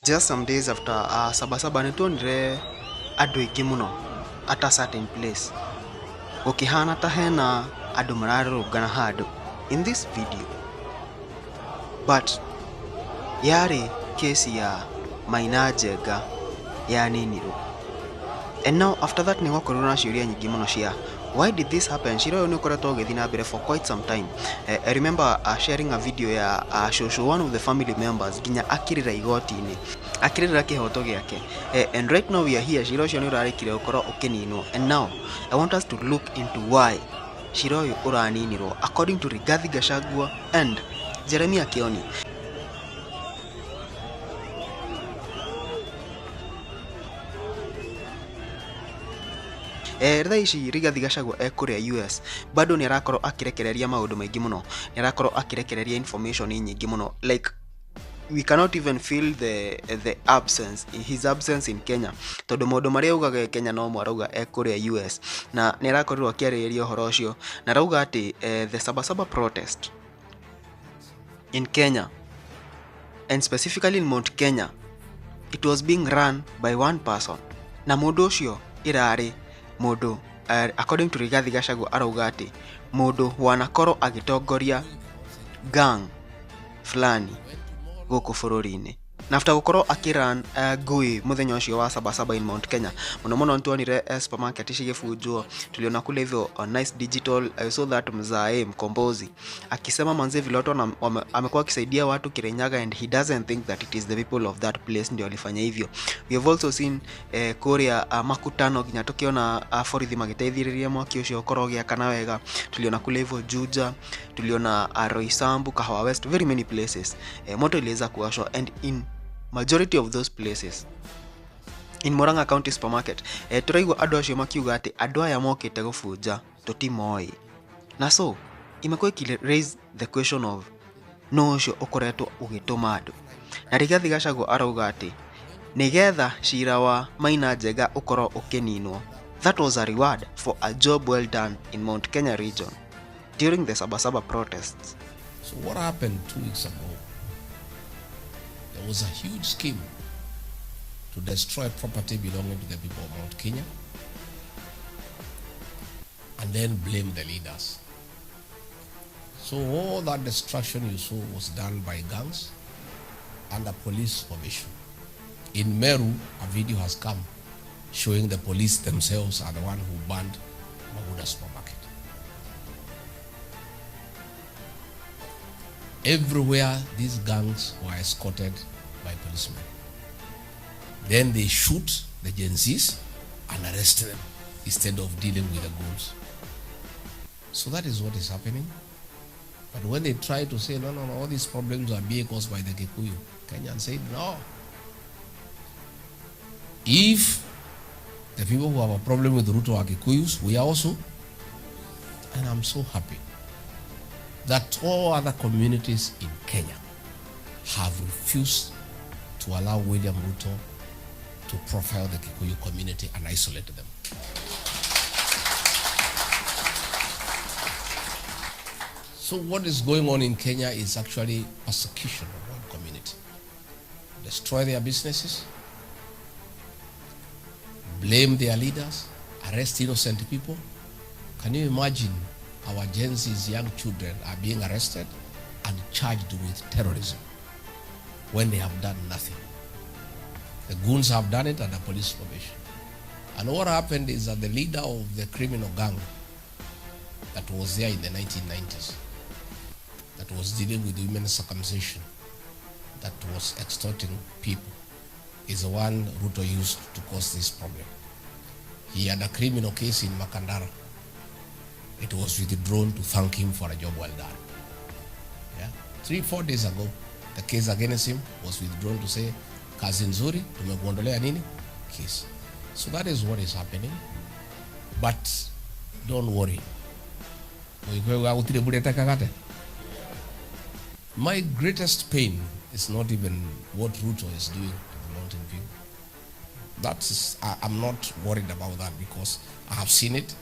Just some days after Sabasaba nĩ tuonire andũ aingĩ mũno at a certain place gũkĩhana ta hena andũ mararũrũngana handũ in this video, but yarĩ kesi ya Maina Njenga yaninirwo. And now after that nĩ gwakorirwo na ciũria nyingĩ mũno cia why did this happen. Cira ũyũ nĩ ũkoretwo ũgĩthiĩ na mbere for quite some time. I remember sharing a video ya shosho, one of the family members, nginya akĩrĩra igoti-inĩ akĩrĩrĩra kĩhoto gĩake. And right now we are here, cira ũcio nĩ ũrarĩkire gũkorwo ũkĩninwo, and now I want us to look into why cira ũyũ ũraninirwo according to Rigathi Gachagua and Jeremiah Kioni. Thaa ici Rigathi Gachagua ekũrĩa US bado nĩ arakorwo akĩrekereria maũndũ maingĩ mũno, nĩ arakorwo akĩrekereria information nyingĩ mũno, like we cannot even feel the absence, his absence in Kenya, tondũ maũndũ marĩa augaga e Kenya no mo arauga e kũrĩa US, na nĩ arakorirwo akĩarĩrĩria ũhoro ũcio na arauga atĩ the Sabasaba protest in Kenya and specifically in Mount Kenya, it was being run by one person, na mũndũ ũcio ĩrarĩ mũndũ according to Rigathi Gachagua arauga atĩ mũndũ wanakorwo agĩtongoria gang fulani gũkũ bũrũri-inĩ, na after gũkorwo akĩran ngui mũthenya ũcio wa Sabasaba in Mount Kenya, mũno mũno nĩtuonire supermarket cigĩbunjwo, tuliona kule hivyo Nice Digital. I saw that mzae mkombozi akisema manze vile watu amekuwa akisaidia watu Kirinyaga and he doesn't think that it is the people of that place ndio walifanya hivyo. We have also seen kuria makutano nginya tukiona borithi magĩteithĩrĩria mwaki ũcio ũkorwo ũgĩakana wega. Tuliona kule hivyo Juja, tuliona Roysambu, Kahawa West, very many places moto iliweza kuwashwa, and in majority of those places in Murang'a County supermarket tũraigua andũ acio makiuga atĩ andũ aya mokĩte gũbunja tũtimoĩ, na so imekuwa iki raise the question of no ũcio ũkoretwo ũgĩtũma andũ. Na Rigathi Gachagua arauga atĩ nĩgetha cira wa Maina Njenga ũkorwo ũkĩninwo, that was a reward for a job well done in Mount Kenya region during the Sabasaba protests. So what happened 2 weeks ago? There was a huge scheme to destroy property belonging to the people of Mount Kenya and then blame the leaders. So all that destruction you saw was done by gangs under police supervision. In Meru, a video has come showing the police themselves are the one who burned Maguda supermarket. Everywhere, these gangs were escorted by policemen. Then they shoot the Gen Zs and arrest them instead of dealing with the goons. So that is what is happening. But when they try to say, no, no, no, all these problems are being caused by the Kikuyu, Kenyans said, no. If the people who have a problem with Ruto are Kikuyus, we are also. And I'm so happy that all other communities in Kenya have refused to allow William Ruto to profile the Kikuyu community and isolate them. So what is going on in Kenya is actually persecution of one community. Destroy their businesses, blame their leaders, arrest innocent people. Can you imagine our Gen Z's young children are being arrested and charged with terrorism when they have done nothing? The goons have done it under police supervision. And what happened is that the leader of the criminal gang that was there in the 1990s, that was dealing with women's circumcision, that was extorting people, is the one Ruto used to cause this problem. He had a criminal case in Makandara. It was withdrawn to thank him for a job well done. Yeah? 3-4 days ago, the case against him was withdrawn to say, kazi nzuri, tumekuondolea nini? Case. So that is what is happening. But don't worry. My greatest pain is not even what Ruto is doing to the mountain people. I'm not worried about that because I have seen it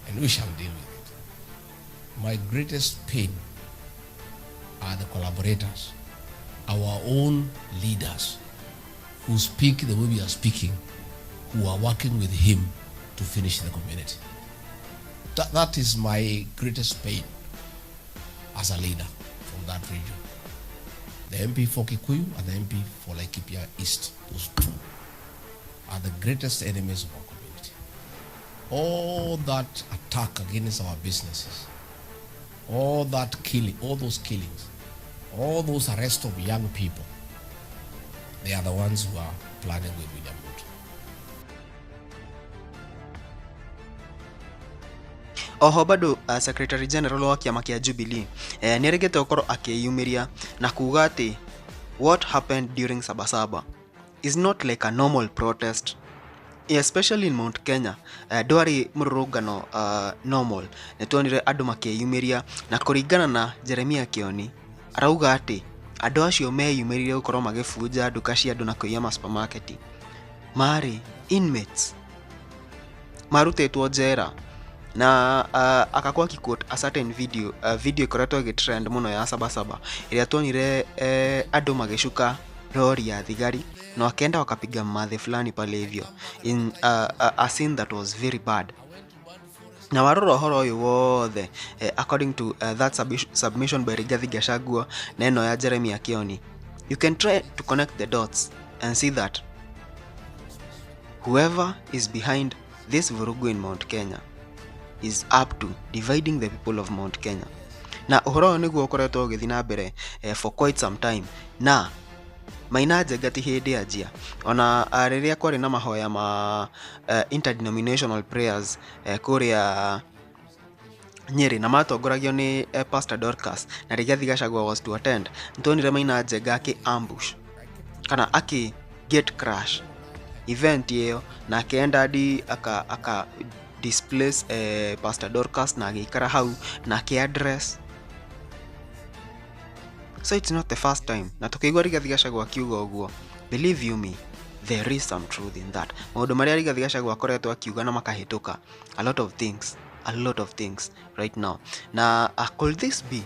and we shall deal with it. My greatest pain are the collaborators, our own leaders who speak the way we are speaking, who are working with him to finish the community. That is my greatest pain as a leader from that region. The MP for Kikuyu and the MP for Laikipia East, those two are the greatest enemies of our community. All that attack against our businesses, all that killing, all those killings, all those arrests of young people, they are the ones who are planning with William Ruto. Oho bado Secretary General wa kĩama kĩa Jubilee nĩarĩgĩte gũkorwo akĩyumĩria na kuga atĩ what happened during Sabasaba is not like a normal protest, especially in Mount Kenya. Ndwarĩ mũrũrũngano normal. Nĩtuonire andũ makĩyumĩria, na kũringana na Jeremiah Kioni arauga atĩ andũ acio meyumĩririe gũkorwo magĩbunja nduka cia andũ na kũiya ma supermarket marĩ inmates marutĩtwo njera, na akakorwo akĩ-quote a certain video, video ĩkoretwo ĩgĩtrend mũno ya Sabasaba ĩrĩa tuonire andũ magĩcuka lori ya thigari na wakaenda wakapiga madhe fulani pale hivyo in a scene that was very bad. Na warora ũhoro ũyũ wothe, according to that submission by Rigathi Gachagua na ĩno ya Jeremiah Kioni, you can try to connect the dots and see that whoever is behind this vurugu in Mount Kenya is up to dividing the people of Mount Kenya. Na ũhoro ũyũ nĩguo ũkoretwo ũgĩthiĩ na mbere for quite some time, na Maina Njenga ti hĩndĩ anjia ona rĩrĩa kwarĩ na mahoya ma interdenominational prayers kũrĩa Nyeri na matongoragio nĩ Pastor Dorcas na Rigathi Gachagua was to attend, nĩtuonire Maina Njenga akĩ ambush kana akĩ gate crash event ĩyo na akĩenda hadi aka displace Pastor Dorcas na agĩikara hau na akĩ address. So it's not the first time. Na tukĩigua Rigathi Gachagua akiuga ũguo, believe you me, there is some truth in that. Maũndũ marĩa Rigathi Gachagua akoretwo akiuga na makahĩtũka, a lot of things, a lot of things right now. Na could this be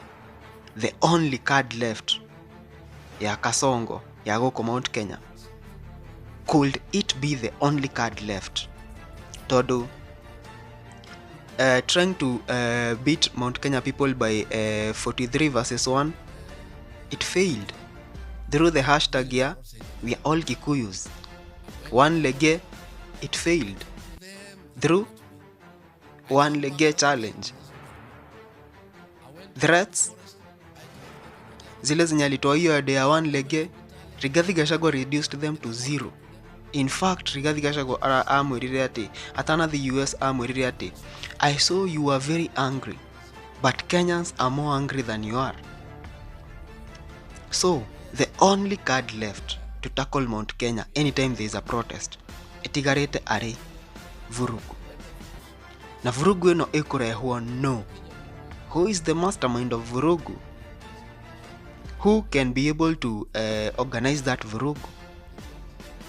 the only card left ya Kasongo ya gũkũ Mount Kenya? Could it be the only card left? Tondũ trying to beat Mount Kenya people by 43 versus 1, it failed through the hashtag ya we are all Kikuyus. One lege, it failed through one lege challenge. Threats zile zenye alitoa hiyo ya one lege, Rigathi Gachagua reduced them to zero. In fact, Rigathi Gachagua amwĩrire atĩ atanathi US amwĩrire atĩ I saw you were very angry, but Kenyans are more angry than you are. So the only card left to tackle Mount Kenya anytime there is a protest ĩtigarĩte arĩ vurugu. Na vurugu ĩno ĩkũrehwo no. Who is the mastermind of vurugu? Who can be able to organize that vurugu?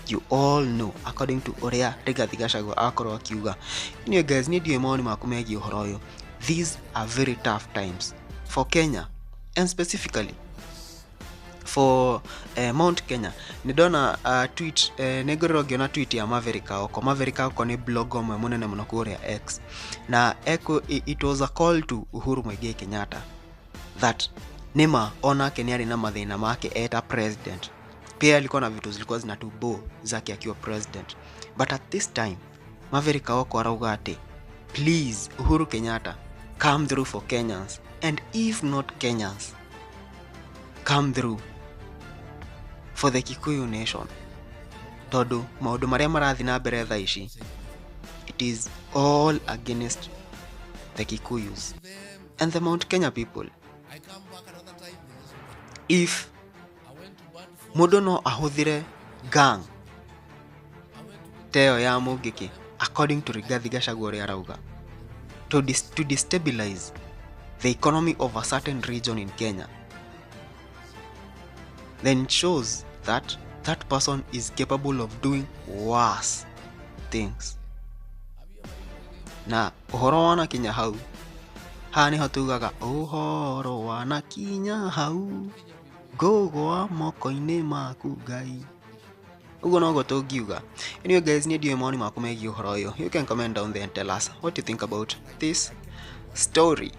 You all know, according to ũrĩa Rigathi Gachagua akorwo akiuga. Anyway guys, niĩ ndiũĩ mawoni maku megiĩ ũhoro ũyũ. These are very tough times for Kenya and specifically for Mount Kenya. Nĩndona tweet, nĩngorirwo ngĩona tweet ya Maverick Aoko. Maverick Aoko nĩ blogger ũmwe mũnene mũno kũrĩa X, na it was a call to Uhuru Muigai Kenyatta that nĩma onake nĩ arĩ na mathĩna make eta president. Pia alikuwa na vitu zilikuwa zinatubo zake akiwa president, but at this time Maverick Aoko arauga atĩ please Uhuru Kenyatta, come through for Kenyans, and if not Kenyans, come through for the Kikuyu nation. Tondu maundu maria marathi na mbere thaa ici, it is all against the Kikuyus and the Mount Kenya people. If mundu no ahuthire gang teyo ya Mungiki, according to Rigathi Gachagua ũrĩa arauga, to destabilize the economy of a certain region in Kenya, then it shows that that person is capable of doing worse things. Na ũhoro wanakinya hau, haha nĩho tugaga ũhoro wanakinya hau, ngũgwa moko-inĩ maku Ngai. Ũguo noguo tũngiuga. Anyway guys, niĩ ndiũĩ mawoni maku megiĩ ũhoro ũyũ. You can comment down there and tell us what you think about this story.